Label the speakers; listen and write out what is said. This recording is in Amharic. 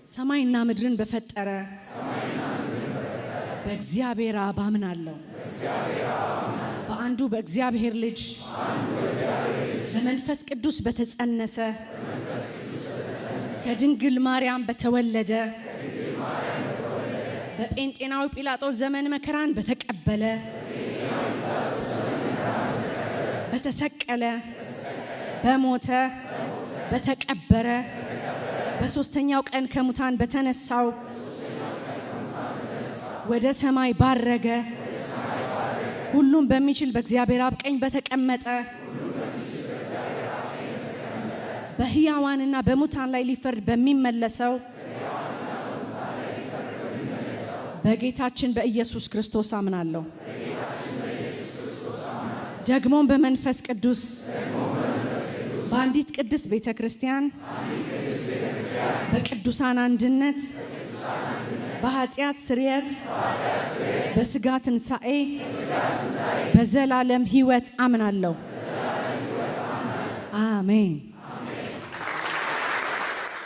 Speaker 1: ሰማይና ምድርን በፈጠረ በእግዚአብሔር አብ አምናለሁ። በአንዱ በእግዚአብሔር ልጅ በመንፈስ ቅዱስ በተጸነሰ፣ ከድንግል ማርያም በተወለደ፣ በጴንጤናዊ ጲላጦስ ዘመን መከራን በተቀበለ፣ በተሰቀለ፣ በሞተ፣ በተቀበረ፣ በሦስተኛው ቀን ከሙታን በተነሳው፣ ወደ ሰማይ ባረገ፣ ሁሉም በሚችል በእግዚአብሔር አብ ቀኝ በተቀመጠ፣ በሕያዋንና በሙታን ላይ ሊፈርድ በሚመለሰው በጌታችን በኢየሱስ ክርስቶስ አምናለሁ። ደግሞም በመንፈስ ቅዱስ፣ በአንዲት ቅድስት ቤተ ክርስቲያን፣ በቅዱሳን አንድነት፣ በኃጢአት ስርየት፣ በስጋ ትንሣኤ፣ በዘላለም ሕይወት አምናለሁ። አሜን።